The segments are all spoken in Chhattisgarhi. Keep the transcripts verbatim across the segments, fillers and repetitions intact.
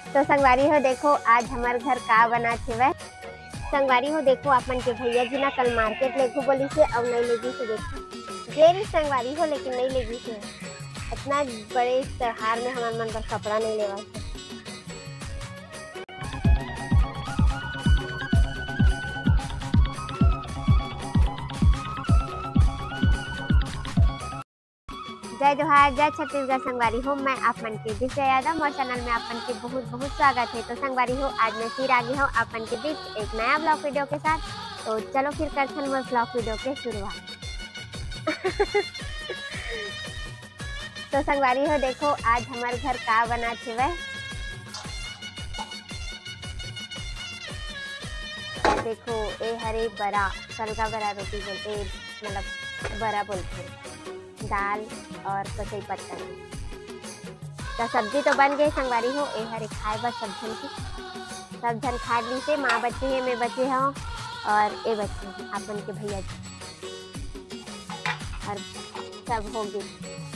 तो संगवारी हो, देखो आज हमर घर का बनत हेवय। संगवारी हो, देखो आप मन के भैया जी ना कल मार्केट लेगहू बोलिस हे अउ नइ लेगिस हे। देखो गे रहिस संगवारी हो, लेकिन नइ लेगिस हे। इतना बड़े त्योहार में हमर मन बर कपड़ा नइ लेवत हे। जय जोहार, जय छत्तीसगढ़ संगवारी हो। मैं आप मन के दिव्या यादव, मोर चैनल में आप मन के बहुत बहुत स्वागत है। तो संगवारी हो, आज मैं फिर आ गई हूँ आप मन के बीच एक नया ब्लॉग वीडियो के साथ। तो चलो फिर करथन मोर ब्लॉग वीडियो के शुरुआत। तो संगवारी हो, देखो आज हमर घर का बनत हेवय। देखो, ए हरे बरा, सलगा बरा रोटी बोलथे, मतलब बरा बोलथे, दाल और कसई पत्ता के। तो सब्जी तो बन गए संगवारी हो, ए हरे खाए बर सब झन के, सब झन खा ली से, माँ बचे है, मैं बचे हूँ और ए बचे हैं आप मन के भैया जी। और सब हो गए,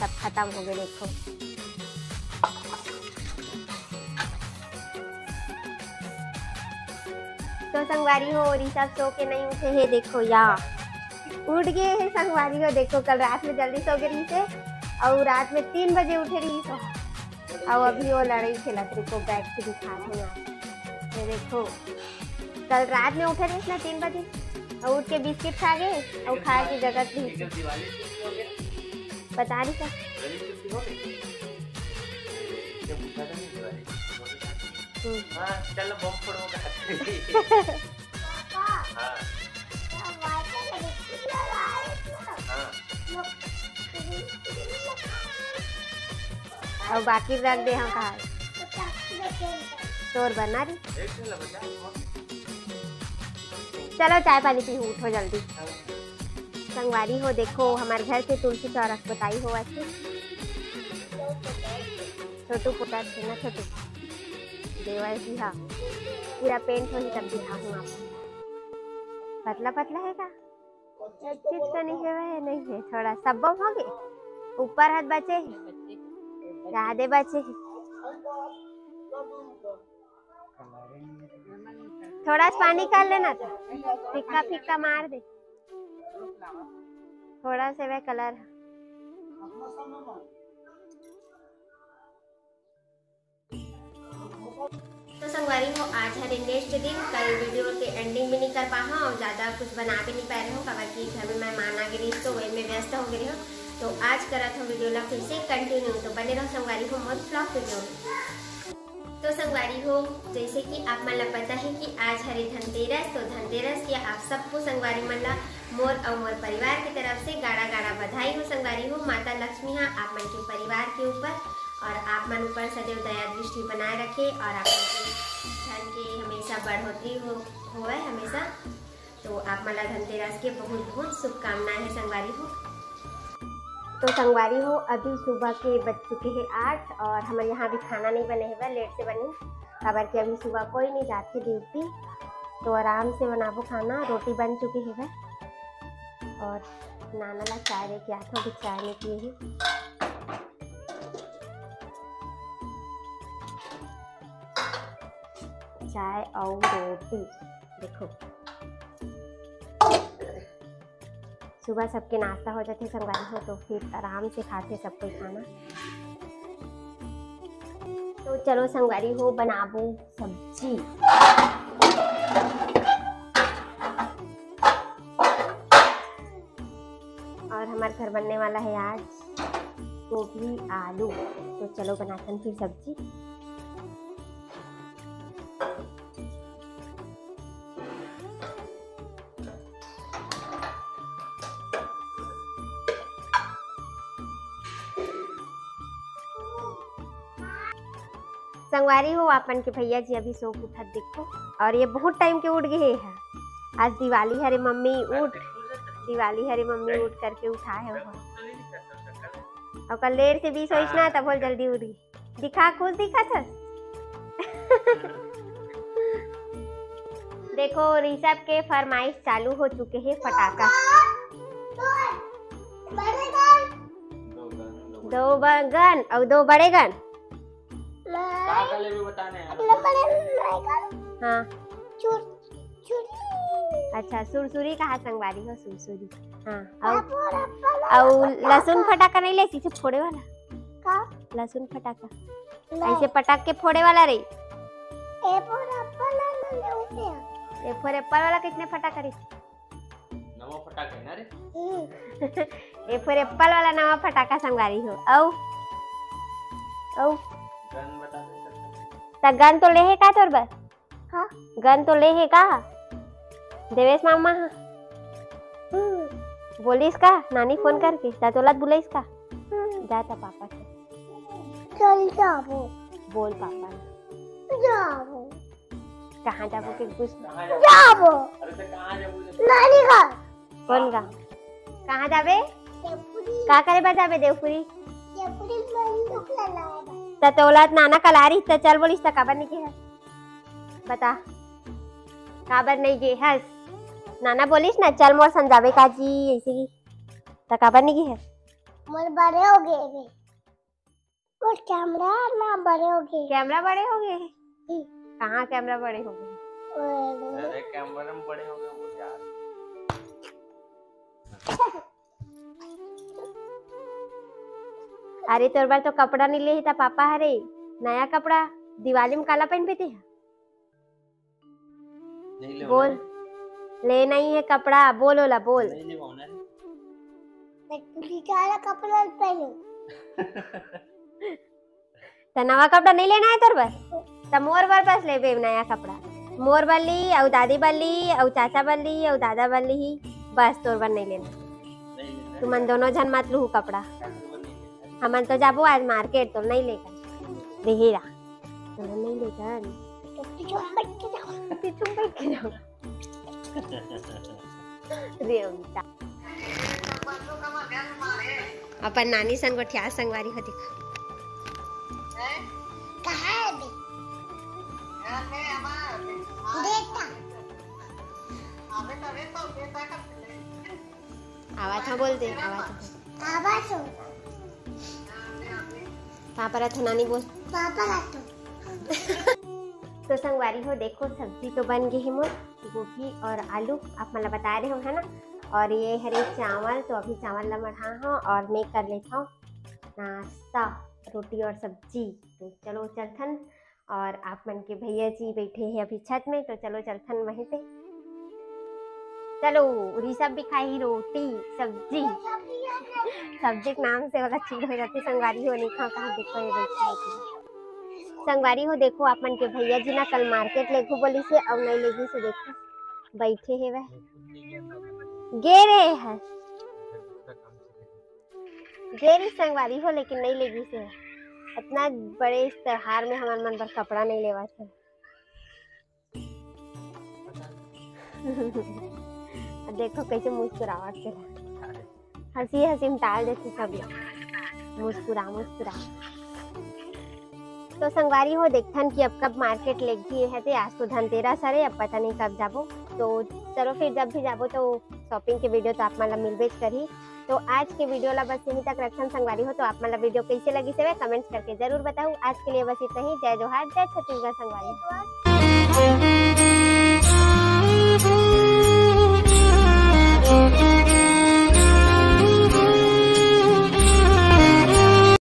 सब खत्म हो गए। देखो तो संगवारी हो, ऋषभ सो के नहीं उठे है। देखो या उठ गए है संगवारी हो। देखो कल रात में जल्दी सो गए रहिस हे और रात में तीन बजे उठे रहिस हे और अभी वो लड़ाई खेलत रही को बैठ के दिखा थे ना। ये देखो कल रात में उठे रहिस ना तीन बजे और उठ के बिस्किट खा गए और खा के जगत भी पता नहीं क्या। हम्म। हाँ, चल बम फोड़ो का। हाँ। हाँ। और बाकी रख दे हम कहा। तोर बना रही। चलो चाय पानी पी, उठो जल्दी। संगवारी हो, देखो हमारे घर के तुलसी चौरा के बताई हो ऐसे। छोटू पुता थे ना, छोटू देवर जी, हाँ, पूरा पेंट होही तब दिखाहूँ आप। पतला पतला है का? किस का नहीं है, वह नहीं है, थोड़ा सब हो गए। ऊपर हाथ बचे है, ज्यादा बचे है। थोड़ा सा पानी कर लेना था, फिक्का फिक्का मार दे। थोड़ा से वह कलर। तो संगवारी हो, आज हरे नेक्स्ट दिन, कल वीडियो के एंडिंग भी नहीं कर पाहा और ज़्यादा कुछ बना भी नहीं पाए रहे हो, काबर कि घर में मेहमान आ गए रही तो वही में व्यस्त हो गए हो। तो आज करत हम वीडियो ला फिर से कंटिन्यू, तो बने रहो संगवारी हो मोर ब्लॉग वीडियो में। तो संगवारी हो, जैसे कि आप मन ला पता है कि आज हरे धनतेरस, तो धनतेरस के आप सबको संगवारी मन ला मोर और मोर परिवार की तरफ से गाड़ा गाड़ा बधाई हो संगवारी हो। माता लक्ष्मी हा आप मन के परिवार के ऊपर और आप मन ऊपर सदैव दया दृष्टि बनाए रखे और आप मन के धन के हमेशा बढ़ोतरी हो, होवे हमेशा। तो आप मन ला धनतेरस के बहुत बहुत शुभकामनाएं हैं संगवारी हो। तो संगवारी हो, अभी सुबह के बज चुके हैं आठ और हमारे यहाँ अभी खाना नहीं बने हुए, लेट से बनी, काबर कि अभी सुबह कोई नहीं जाते ड्यूटी, तो आराम से बनाबो खाना। रोटी बन चुके हुए और नाना ला चाय लेके आते हैं, अभी चाय नहीं पिए ही। चाय और रोटी। देखो, सुबह सबके नाश्ता हो जाथे संगवारी हो, तो फिर आराम से खाथे सब कोई खाना। तो चलो संगवारी हो, बनाबो सब्जी। और हमारे घर बनने वाला है आज गोभी आलू, तो चलो बनाथन फिर सब्जी। संगवारी हो, आप मन के भैया जी अभी सो के उठत देखो, और ये बहुत टाइम के उठ गए हैं। आज दिवाली हरे मम्मी उठ, दिवाली हरे मम्मी उठ करके उठाए हो। और कल लेट से बीस होइस ना, तब बोल जल्दी उठ गई। दिखा, खुश दिखा था। देखो, ऋषभ के फरमाइश चालू हो चुके हैं, फटाका। दो ब-, गन अउ दो बड़े गन। नहीं। का का लेबे बताने हैं? हाँ। चुर-, चुरी। अच्छा, सुरसुरी कहा संगवारी हो, सुरसुरी। हाँ, अउ, पापड़, एप्पल, अउ पटाखा। लहसुन फटाका नहीं ले, इसे फोड़े वाला। का? लहसुन फटाका। नहीं। ऐसे पटाख के फोड़े वाला रही। ए फोर एप्पल वाला ले उठे। ए फोर एप्पल वाला कितने फटाका रही? नवा फटाका है ना रे? हम्म। ए फोर एप्पल वाला नवा फटाका संगवारी हो। अउ, अउ, गन बता दे सकते हैं। त गन तो ले हे का तोर बर? हाँ। गन तो ले हे का? देवेश मामा ह? हम्म। बोलिस का नानी फोन करके? त तोला बुलाइस का? हम्म। जा त पापा से। चल जाबो। बोल पापा ल। जाबो। कहाँ जाबो के पूछ। कहाँ जाबो? जाबो। अरे तो कहाँ जाबो? नानी घर। कौन गा? कहाँ जाबे? देवपुरी। का करे बर जाबे देवपुरी? देवपुरी बंदूक लड़ाएगा। त तोला नाना कलारी त चल बोलिस त काबर नहीं गे हस? बता, काबर नहीं गे हस? नाना बोलिस ना, चल मोर संग जाबे का जी, ऐसे ही। त काबर नहीं गे हस? मोर बड़े हो गए रे। मोर कैमरा ना बड़े हो गए। कैमरा बड़े हो गए हैं? कहाँ कैमरा बड़े हो गए? ओए, अरे कैमरा में बड़े हो गए वो यार। अरे तोर बर तो कपड़ा नहीं ले ही त पापा हरे नया कपड़ा। दिवाली में काला पहनबे ते? नहीं ले बोल। ले नहीं है कपड़ा, बोल ओला बोल। नहीं ले ना। मैं पूरी सारा कपड़ा पहनू। त नवा कपड़ा नहीं लेना है तोर बर? त मोर बर बस लेबे नया कपड़ा। मोर बर ली, अउ दादी बर ली, अउ चाचा बर ली, अउ दादा बर ली ही। बस तोर बर नहीं लेना। नहीं लेना। तुमन दोनों झन मत लूहू कपड़ा। काकू बर नहीं लेना। हमन तो जाबो आज मार्केट, तो नहीं लेकर। देहेरा। तो नहीं लेकर। तो पीछे बैठ के जाओ। पीछू बैठ के जाओ। रे उनका। अपन नानी सन गोठिया संगवारी हो देखा। कहाँ है बे? बेटा। आवा था बोल दे, आवा था। आवाज हो। पापा रथ नानी बोल। पापा ला तो। तो संगवारी हो देखो, सब्जी तो बन गई है मोर, गोभी और आलू आप मन ला बताए रहे हो, है ना। और ये हरे चावल, तो अभी चावल ला मढ़ा हो और मैं कर लेता हूँ नाश्ता, रोटी और सब्जी। तो चलो चलथन, और आप मन के भैया जी बैठे हैं अभी छत में, तो चलो चलथन वहीं पे। चलो, ऋषभ भी खाही रोटी सब्जी। सब्जी के नाम से वाला चीज हो जाती संगवारी हो, नहीं खाओ कहाँ देखो ये बैठे हैं। संगवारी हो देखो, आप मन के भैया जी ना कल मार्केट लेगू बोली से, अब नहीं लेगी से देखो बैठे हे वह। गे रहे हैं, गे रही संगवारी हो, लेकिन नहीं लेगी से। इतना बड़े इस त्योहार में हमन मन बर कपड़ा नहीं लेवा थे। देखो कैसे मुस्कुरावत के हंसी हंसी में टाल देथे सब लोग। मुस्कुरा मुस्कुरा। तो संगवारी हो, देखथन कि अब कब मार्केट लेगही है ते। आज तो धनतेरस हरे, अब पता नहीं कब जाबो। तो चलो फिर, जब भी जाबो तो शॉपिंग के वीडियो तो आप मन ला मिलबेच करही। तो आज के वीडियो ला बस यहीं तक रखथन संगवारी हो। तो आप मन ला वीडियो कैसे लगी से कमेंट्स करके जरूर बताओ। आज के लिए बस इतना ही। जय जोहार, जय छत्तीसगढ़ संगवारी।